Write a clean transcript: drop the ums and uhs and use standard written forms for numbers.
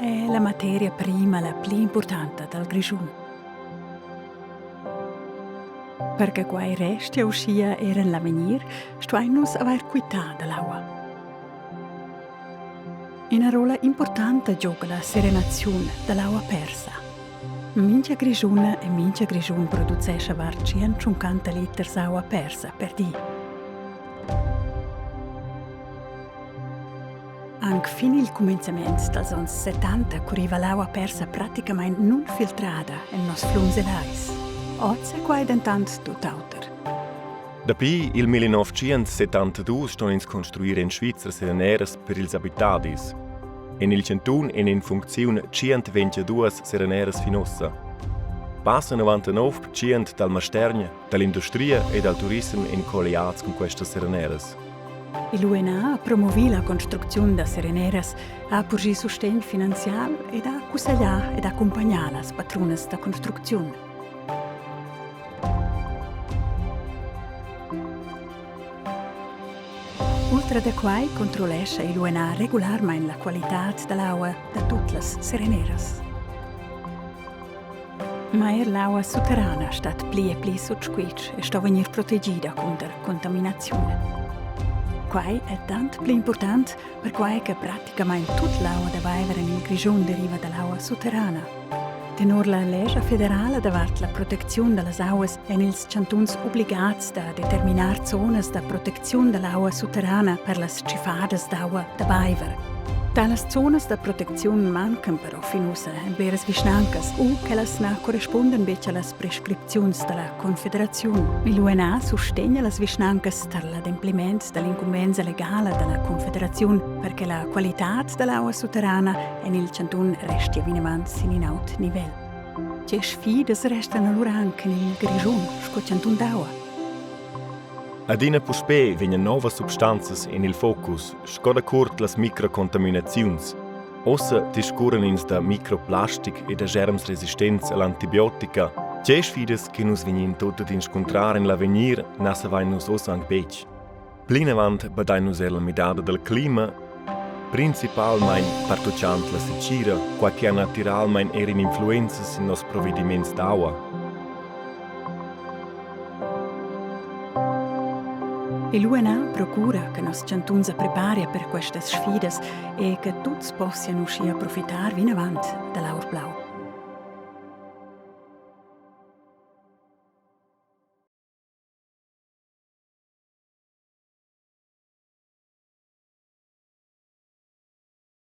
è la materia prima la pli impurtanta dal Grischun. Per che quai restia uschia er en l'avegnir, stuain nus avair quità da l'aua. Ina rolla impurtanta gioga la serenaziun da l'aua persa. Mincha Grischuna e mincha Grischun producescha var 150 liters aua persa per di. Anc fin il cumenzament dals onns 70 curriva l'aua persa praticamain nunfiltrada en noss flums e lais. Oz è quai dentant tut auter. Dapi il 1972 ston ins construir en Svizra sereneras per ils abitadis. En il chantun èn en funcziun 122 sereneras fin ussa. Passa 99% dal mastergn, da l'industria e dal turissem èn colliads cun questas sereneras. Il UNA ha promovì la construcziun da sereneras, ha purschì sustegn finanzial ed ha cusseglià ed accumpagnà las patrunas da construcziun. Ultra da quai controllescha il UNA regularmain la qualitad da l'aua da tut las sereneras. Ma er l'aua sutterrana stat pli e pli sut squitsch e sto vegnir protegida cunter contaminaziun. Quai è tant pli impurtant, perquai che praticamain tut l'aua da baiver en il Grischun deriva da l'aua sutterrana. Tenor la lescha federala davart la protecziun da las auas èn ils chantuns obligads da determinar zonas da protecziun da l'aua sutterrana per las tschiffadas d'aua da baiver. Talas zonas da protecziun mancan però fin ussa en bleras vischnancas u ch'ellas na correspundan betg a las prescripziuns da la Confederaziun. L'UNA sustegna las vischnancas tar l'adempliment da l'incumbensa legala da la Confederaziun per che la qualitad da l'aua sutterrana en il chantun restia vinavant sin in aut nivel. Tge sfidas restan alura anc en il Grischun sco chantun d'aua? Adina puspè vegnan novas substanzas en il focus, sco da curt las microcontaminaziuns. Ossa discurran ins da microplastic e da germs resistents all'antibiotica. Tge sfidas che nus vegnin tut ad inscuntrar en l'avegnir, na savain nus oz anc betg. Plinavant badain nus er la midada dal clima, principalmain pertutgant la setgira, quai che ha natiralmain er in'influenza sin noss provediments d'aua. E l'UNA procura che noss chantun sa preparia per questas sfidas e che tuts possian uschia profitar vinavant da l'aur blau.